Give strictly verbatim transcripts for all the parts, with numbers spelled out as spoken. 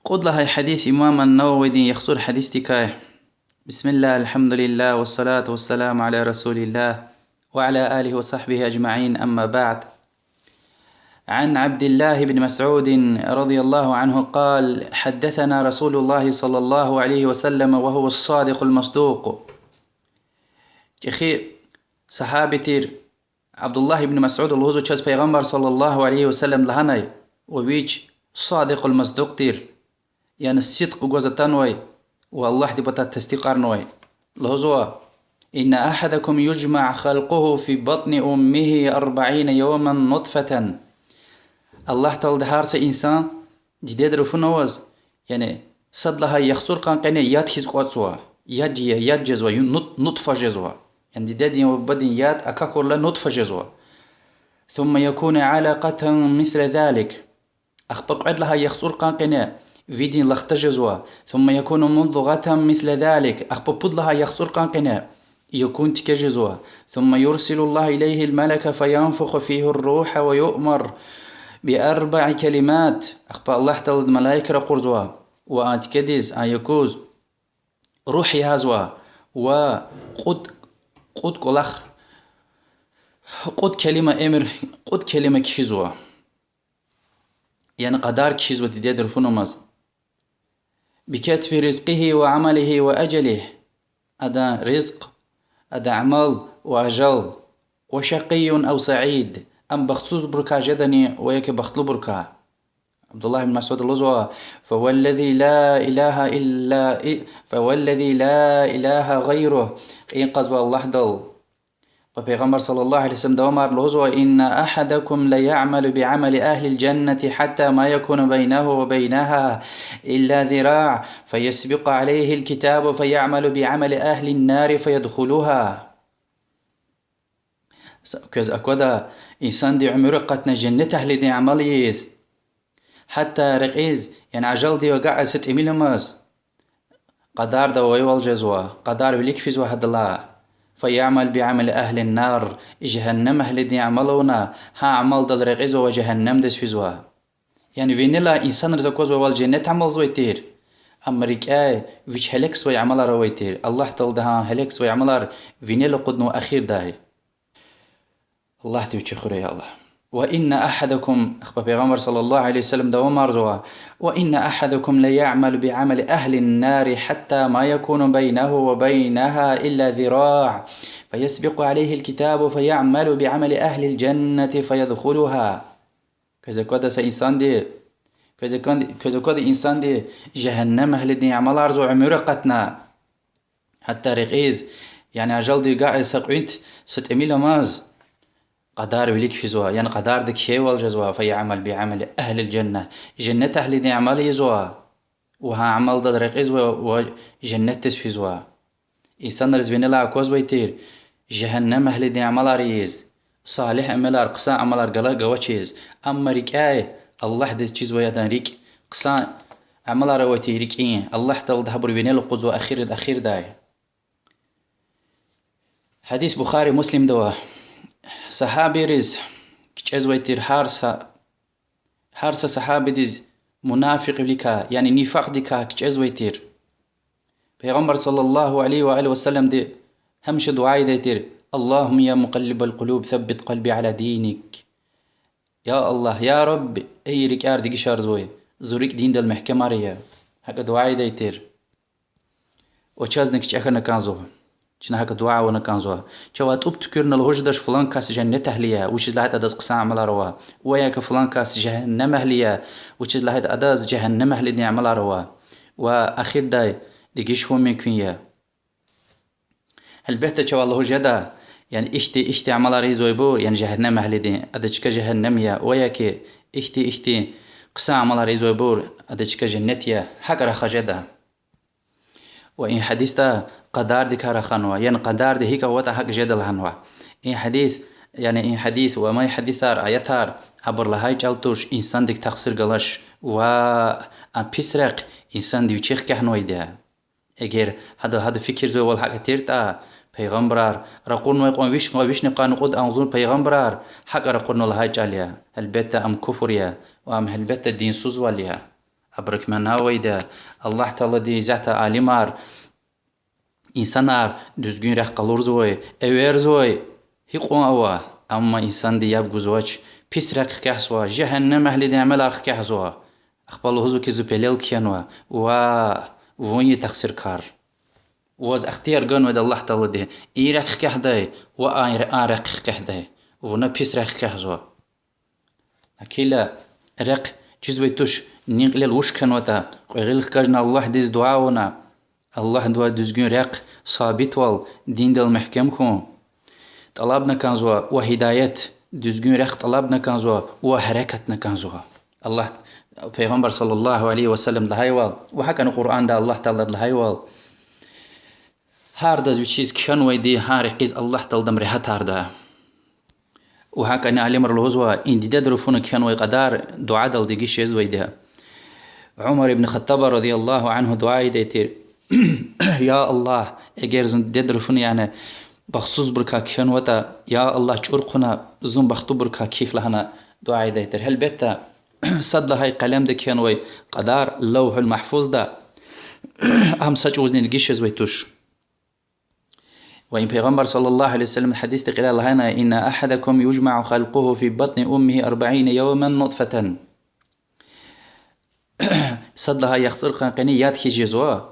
Кьуд лагьай гьадис имам ан-Нававидин яхцӀур гьадисдикай. بسم الله، الحمد لله، والصلاة والسلام على رسول الله، وعلى آله وصحبه أجمعين، أما بعد. عن عبد الله بن مسعود رضي الله عنه قال: حدثنا رسول الله صلى الله عليه وسلم وهو الصادق المصدوق. ЧӀехи сагьаби тир Абдуллагь ибн Масуд лугьузва чаз Пайгъамбар صلى الله عليه وسلم лагьанай, ва вич садикъул масдукъ тир, яни сидкъ гваз атанвай ва Аллагьдин патай тасдикьарнавай. Лугьузва: إن أحدكم يجمع خلقه في بطن أمه أربعين يوما نطفة. Аллагь Таалади гьар са инсан дидедин руфуна аваз, яни сад лагьай яхцӀур йикъан къене яд хьиз кӀватӀзава, яд я, яд жезва, ю-, нут-, нутфа жезва. Яни дидедин ва бубадин яд акахьайла нутфа жезва. ثم يكون علقة مثل ذلك. Ахпа кьвед лагьай яхцӀур йикъан къене виридин лахта жезва. ثم يكون مضغة مثل ذلك. Ахпа пуд лагьай яхцӀур йикъан къене якӀун тике жезва. ثم يرسل الله إليه الملك فينفخ فيه الروح ويؤمر بأربع كلمات. Ахпа Аллагь Таалади малаик ракъурзава ва а тикедиз, а якӀуз руьгь язава ва кьуд, кьуд кӀвалах, кьуд келима эмир, кьуд келима кхьизва. Яни кьадар кхьизва дидедин руфуна амаз. بكتب رزقه وعمله وأجله. Адан ризкь, адан амал ва ажал. وشقي أو سعيد. Ам бахтсузбурукай жедани ва яки бахтлубурукай. Абдуллагь ибн Масуд лугьузва: فوالذي لا إله إلا، فوالذي لا إله غيره. Кьин кьазва Аллагьдал. Ва Пайгъамбар صلى الله عليه وسلم давамарна лугьузва: إن أحدكم ليعمل بعمل أهل الجنة حتى ما يكون بينه وبينها إلا ذراع، فيسبق عليه الكتاب فيعمل بعمل أهل النار فيدخلها. С-, квез аквада, инсандин уьмуьр акъатна женнет агьлидин амал ийиз, гьатта рекьиз, яни ажалдив агакьай са тӀимил амаз, кьадарда авайвал жезва, кьадар вилик физва гьадалай. فيعمل بعمل أهل النار, жегьеннем агьлидин амал авуна, гьа амалдал рекьизва ва жегьеннемдиз физва. Яни винелай инсанриз аквазвайвал женнет амалзавай тир, амма рикӀяй вич гьелекзавай амалар авай тир. Аллагь Таалади гьа гьелекзавай амалар винел акъуднава эхирдай. Аллагьди вичи хуьрай, я Аллагь. وإن أحدكم, ахпа Пайгъамбар صلى الله عليه وسلم давамарзава: وإن أحدكم ليعمل بعمل أهل النار حتى ما يكون بينه وبينها إلا ذراع، فيسبق عليه الكتاب فيعمل بعمل أهل الجنة فيدخلها. Квез аквада са инсанди, квез акван-, квез аквада инсанди жегьеннем агьлидин амаларзава уьмуьр акъатна, гьатта рекьиз, яни ажалдив агакьай са кьуьнт, са тӀимил амаз, кьадар вилик физва, яни кьадарда кхьейвал жезва, فيعمل بعمل أهل الجنة, женнет агьлидин амал ийизва, ва гьа амалдал рекьизва ва женнетдиз физва. Инсанриз винелай аквазвай тир жегьеннем агьлидин амалар ийиз, салигь амалар, хъсан амалар галаз гвачиз, амма рикӀяй Аллагьдиз чизвай адан рикӀ, хъсан амалар авай тир рикӀин, Аллагь Таалади гьабур винел акъудзава эхир-, эхирдай. Гьадис Бухари, Муслимда ава. Сагьабийриз кичӀезвай тир гьар са, гьар са сагьабидиз мунафикьвиликай, яни нифакьдикай кичӀезвай тир. Пайгъамбар صلى الله عليه وعلى آله وسلمди гьамиша дуьа ийидай тир: اللهم يا مقلب القلوب ثبت قلبي على دينك. Я Аллагь, я Рабби, эй рикӀяр дегишарзавай, зи рикӀ диндал мягькемарая. ГьакӀ дуьа ийидай тир. Ва чазни кичӀе хьана кӀанзава. Чна гьакӀ дуьа авуна кӀанзава. Чавай тӀуб туькӀуьрна лугьуз жедач флан кас женнет агьли я, вучиз лагьайтӀа адаз хъсан амалар ава. Ва яки флан кас жегьеннем агьли я, вучиз лагьайтӀа адаз жегьеннем агьлидин амалар ава. Ва эхирдай дегиш хьун мумкин я. Гьелбетда, чавай лугьуз жеда, яни ихьтин-ихьтин амалар ийизвайбур, яни жегьеннем агьлидин, адан чка жегьеннем я, ва яки ихьтин-ихьтин хъсан амалар ийизвайбур, адан чка женнет я, гьакӀ рахаз жеда. Ва и гьадисда къадардикай раханва, яни къадарди гьикӀ аватӀа гьакӀ жеда лагьанва. И гьадис, яни и гьадис ва амай гьадисар, аятар, абур лагьай чӀал туш, инсандик тахсир галач ва а пис рехъ инсанди вичихъ кягьнавайди я. Эгер гьада, гьада фикирзавайвал гьакӀ тиртӀа, пайгъамбарар ракъурнавай кьван виш, вишни къанни кьуд агъзур пайгъамбарар гьакӀ ракъурнава лагьай чӀал я, гьелбетда, ам куфр я ва ам, гьелбетда, динсузвал я. Абурукай мана авайди я, Аллагь Таалади затӀа алимар, инсанар дуьзгуьн рехъ къалурзавай, эверзавай гьикьван ава, амма инсанди яб гузвач, пис рехъ хкягъзава, жегьеннем эгьлидин амалар хкягъзава. Ахпа лугьузва хьи, зи пелел кхьенва, ва вун я тахсиркар. Ваз ихтияр ганвайди Аллагь Таалади, и рехъ хкягъдай, ва а рехъ хкягъдай. Вуна пис рехъ хкягъзава. Гьакила рехъ чизвай туш, нин кьилел вуч кхьенватӀа, кьве гъил хкажна Аллагьдиз дуьа авуна, Аллагьдивай дуьзгуьн рехъ, сабитвал, диндал мягькем хьун тӀалабна кӀанзава ва гьидаят, дуьзгуьн рехъ тӀалабна кӀанзава ва гьерекатна кӀанзава. Аллагь, Пайгъамбар صلى الله عليه وسلم лагьайвал, ва гьакӀни Къуръанда Аллагь Таалади лагьайвал, гьардаз вичиз кхьенвайди гьа рекьиз Аллагь Таалади ам регьятарда. Ва гьакӀни алимри лугьузва, и дидеди руфуна кхьенвай кьадар дуьадал дегиш жезвайди я. Умар ибн Хаттаба رضي الله عنه дуьа ийидай тир: Я Аллагь, эгер зун дидеди руфуна, яни бахтсузбурукай кхьенватӀа, я Аллагь, чӀур хъувуна, зун бахтлубурукай кхьихь лагьана дуьа ийидай тир. Гьелбетда, сад лагьай къелемда кхьенвай кьадар Лавгьул Магьфузда, ам са чӀавузни дегиш жезвай туш. Ва и Пайгъамбар صلى الله عليه وسلم гьадисда кьиле лагьана: إن أحدكم يجمع خلقه في بطن أمه أربعين يوما نطفة. Сад лагьай яхцӀур йикъан къене яд хьиз жезва.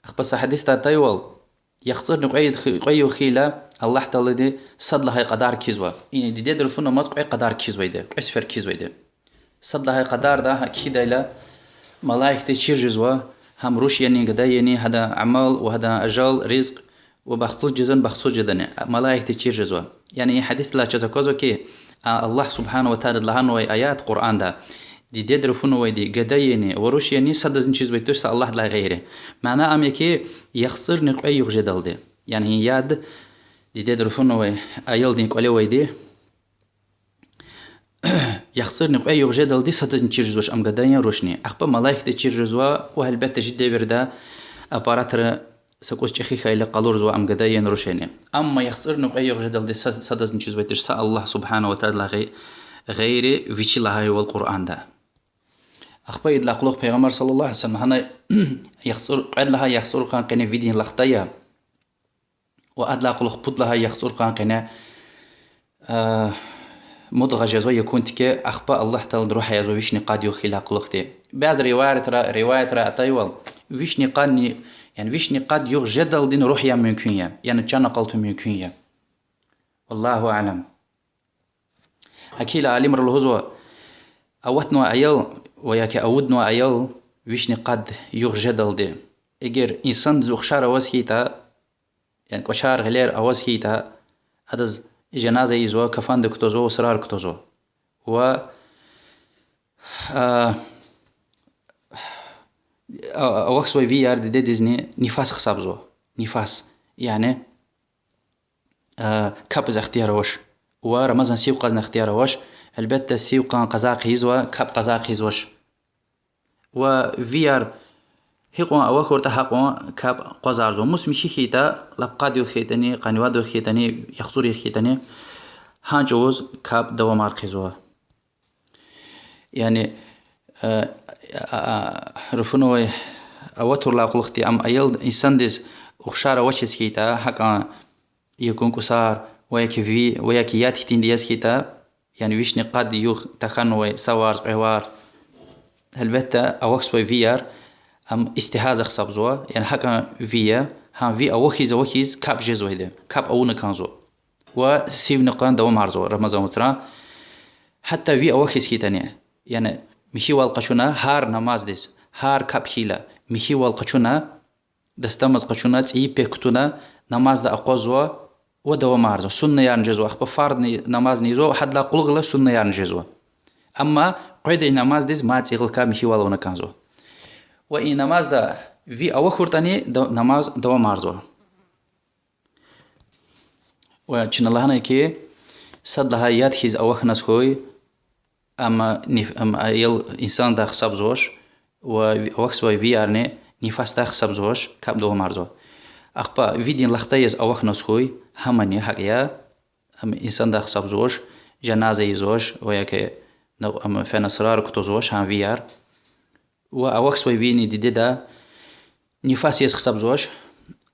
Ахпа са гьадисда атайвал, яхцӀурни кьве, кьве югъ хьайила Аллагь Таалади сад лагьай кьадар кхьизва. И дидеди руфуна амаз кьве кьадар кхьизвайди, кьве сефер кхьизвайди. Сад лагьай кьадарда гьа кхьидайла, малаикди чир жезва, гьам руш яни, гада яни, гьадан амал ва гьадан ажал, ризкь, ва бахтлу жедани, бахтсуз жедани, малаикди чир жезва. Яни и гьадисдилай чаз аквазва хьи, а, Аллагь سبحانه وتعالى лагьанвай аят Къуръанда, дидеди руфунвайди, гада яни ва руш яни садазни чизвай туш са Аллагьдилай гъейри. Мана ам я хьи, яхцӀурни кьве югъ жедалди. Яни яд дидеди руфунвай аялдин кӀвале авайди яхцӀурни кьве югъ жедалди садазни чир жезвач ам, гада яни, рушни. Ахпа малаикди чир жезва ва гьелбетда чи девирда аппаратра са кӀус чӀехи хьайила къалурзава ам, гада яни, руш яни. Амма яхцӀурни кьве югъ жедалди са-, садазни чизвай туш са Аллагь سبحانه وتعالى гъей-, гъейри, вичи лагьайвал Къуръанда. Ахпа идалай кьулухъ Пайгъамбар صلى الله عليه وسلم лагьана, яхцӀур, кьвед лагьай яхцӀур йикъан къене видин лахта ая. Ва адалай кьулухъ пуд лагьай яхцӀур йикъан къене, а, мудгъа жезва, якӀун тике, ахпа Аллагь Таалади руьгь язва вишни къад югъ хьайидалай кьулухъди. Бязи риваятра, риваятра атайвал, вишни къадни, яни вишни къад югъ жедалдини руьгь ян мумкин я, яни чан акъалтун мумкин я. والله أعلم. Гьакила алимри лугьузва, аватнавай аял ва яки авуднавай аял вишни къад югъ жедалди, эгер инсандиз ухшар аваз хьайитӀа, яни кӀвачер, гъилер аваз хьайитӀа, адаз жаназа ийизва, кафанда кутазва ва сурар кутазва. Ва, а, а, авахьзавай вияр дидедизни нифас гьисабзава. Нифас, яни, а, капӀиз ихтияр авач. Ва Рамазан сив кьазна ихтияр авач. Гьелбетда, сив кьан къаза хъийизва, капӀ къаза хъийизвач. Ва вияр гьикьван авахьуртӀа, гьакьван капӀ акъвазарзава. Мус михьи хьайитӀа, лап къад югъ хьайитӀани, къанни вад югъ хьайитӀани, яхцӀур югъ хьайитӀани, гьа чӀавуз капӀ давамар хъийизва. Яни, э, а, а, руфунавай аватурдалай кьулухъди ам аял инсандиз ухшар авачиз хьайитӀа, гьакӀан якӀун кӀусар, ва яки ви, ва яки яд хьтинди яз хьайитӀа, яни вишни къад югъ тахьанвай са варз, кьве варз, гьелбетда, авахьзавай вияр, ам истигьаза гьисабзава, яни гьакӀан ви я, гьа ви авахьиз-авахьиз капӀ жезвайди, капӀ авуна кӀанзава. Ва сивни кьан давамарзава Рамазан вацра. Гьатта ви авахьиз хьайитӀани, яни михьивал къачуна гьар намаздиз, гьар капӀ хьайила, михьивал къачуна, дастамаз къачуна, цӀийи пек кутуна, намазда акъвазва ва давамарзава. Суннаярни жезва, ахпа фардни намазни ийизва, гьадалай кьулухъ галаз суннаярни жезва. Амма къведай намаздиз мад цӀийи гъилкай михьивал авуна кӀанзава. Ва и намазда ви авахьуртӀани, да-, намаз давамарзава. Ва чна лагьанай хьи, сад лагьай яд хьиз авахьназ хьуй, ам ниф-, ам аял инсандай гьисабзавач, ва ви-, авахьзавай виярни нифасдай гьисабзавач, капӀ давамарзава. Ахпа видин лахта яз авахьназ хьуй, гьамани гьакӀ я, ам инсандай гьисабзавач, жаназа ийизвач, ва яки на-, ам фена сурар кутазвач гьа вияр. ва авахьзавай вини дидеда нифас яз гьисабзавач.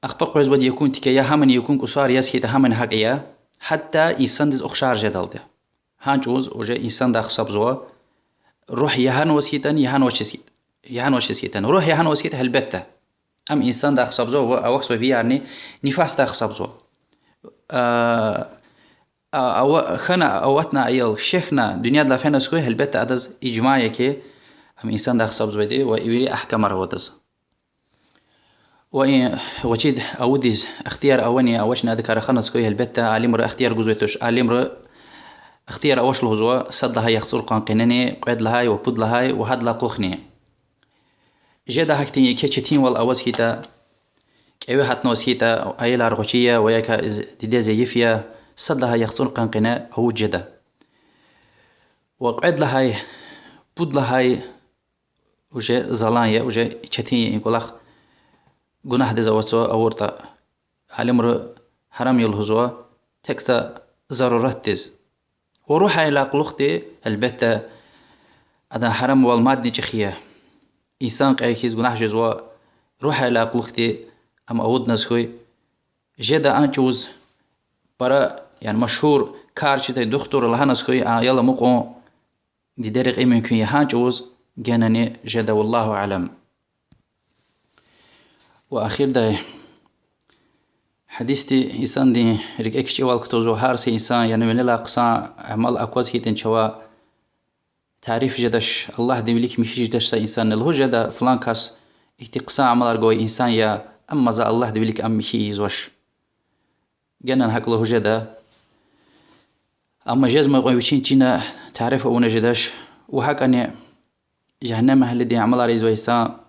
Ахпа къвезвайди якӀун тике я, гьамни якӀун кӀусар яз хьайитӀа, гьамни гьакӀ я. Гьатта инсандиз ухшар жедалди. Гьа чӀавуз уже инсандай гьисабзава. Руьгь ягьанваз хьайитӀани, ягьанвачиз хьайитӀа, ягьанвачиз хьайитӀани. Руьгь ягьанваз хьайитӀа, гьелбетда, ам инсандай гьисабзава ва авахьзавай виярни нифасдай гьисабзава. А, а, ава-, хьана аватна аял, шехьна, дуьньядилай фенваз хьуй, гьелбетда, адаз ижма я хьи, ам инсандай гьисабзавайди ва вири агькамар ава адаз. Ва и гъвечӀиди авудиз ихтияр авани, авачни адакай раханваз хьуй, гьелбетда, алимри ихтияр гузвай туш, алимри ихтияр авач лугьузва сад лагьай яхцӀур къан къенени, кьвед лагьай ва пуд лагьай ва гьадалай кьулухъни. Жеда гьахьтин еке четинвал аваз хьайитӀа, кӀеве гьатнаваз хьайитӀа, аялар гъвечӀи я ва я ка з-, диде зайиф я, сад лагьай яхцӀур къан къене авуд жеда. Ва кьвед лагьай, пуд лагьай уже залан я, уже четин я и кӀвалах, гунагьдиз аватзава авуртӀа. Алимри гьарам я лугьузва, тек са заруратдиз. Ва руьгьайдалай кьулухъди, гьелбетда, адан гьарамвал мадни чӀехи я. Инсан кьей хьиз гунагь жезва, руьгьайдалай кьулухъди ам авудназ хьуй. Жеда а чӀавуз пара, яни машгьур кар чидай духтур лагьаназ хьуй, а аял амукьун диде рекьин мумкин я, гьа чӀавуз генани жеда, والله أعلم. Ва ахирдай, гьадисди инсандин рикӀе кичӀевал кутазва, гьар са инсан, яни винелай хъсан амал акваз хьайитӀани чавай, тариф жедач, Аллагьдин вилик михьи жедач са инсанни. Лугьуз жеда, флан кас ихьтин хъсан амалар гвай инсан я, амма за Аллагьдин вилик ам михьи ийизвач. Генани гьакӀ лугьуз жеда. Амма жезмай кьван вичин чина тариф авуна жедач. Ва гьакӀани жегьеннем агьлидин амалар ийизвай инсан,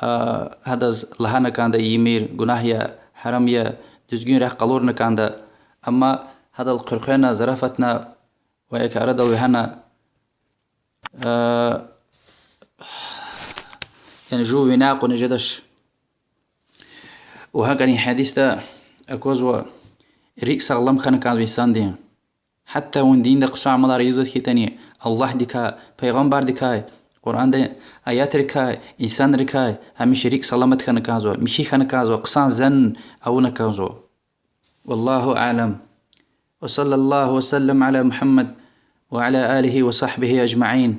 а, гьадаз лагьана кӀанда ийимир, гунагь я, гьарам я, дуьзгуьн рехъ къалурна кӀанда. Амма гьадал хъуьрена, зарафатна ва я ка арадал вегьена, а, яни жув вине кьуна жедач. Ва гьакӀани гьадисда аквазва, рикӀ сагълам хьана кӀанзава инсандин. Гьатта вун динда хъсан амалар ийизваз хьайитӀани, Аллагьдикай, пайгъамбардикай, Къуръандин аятрикай, инсанрикай гьамиша рикӀ саламат хьана кӀанзава, михьи хьана кӀанзава, хъсан зан авуна кӀанзава. والله أعلم. وصلى الله وسلم على محمد وعلى آله وصحبه أجمعين.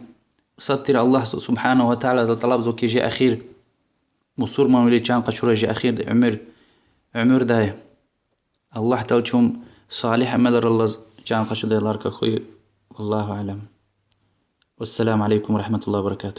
Сад тир Аллагь سبحانه وتعالىдал тӀалабзава хьи, жи эхир мусурманвиле чан къачурай, жи эхир уьмуьр, уьмуьрдай Аллагьдал чун салигь амалраллаз чан къачудайлардикай хьуй. والله أعلم. والسلام عليكم ورحمة الله وبركاته.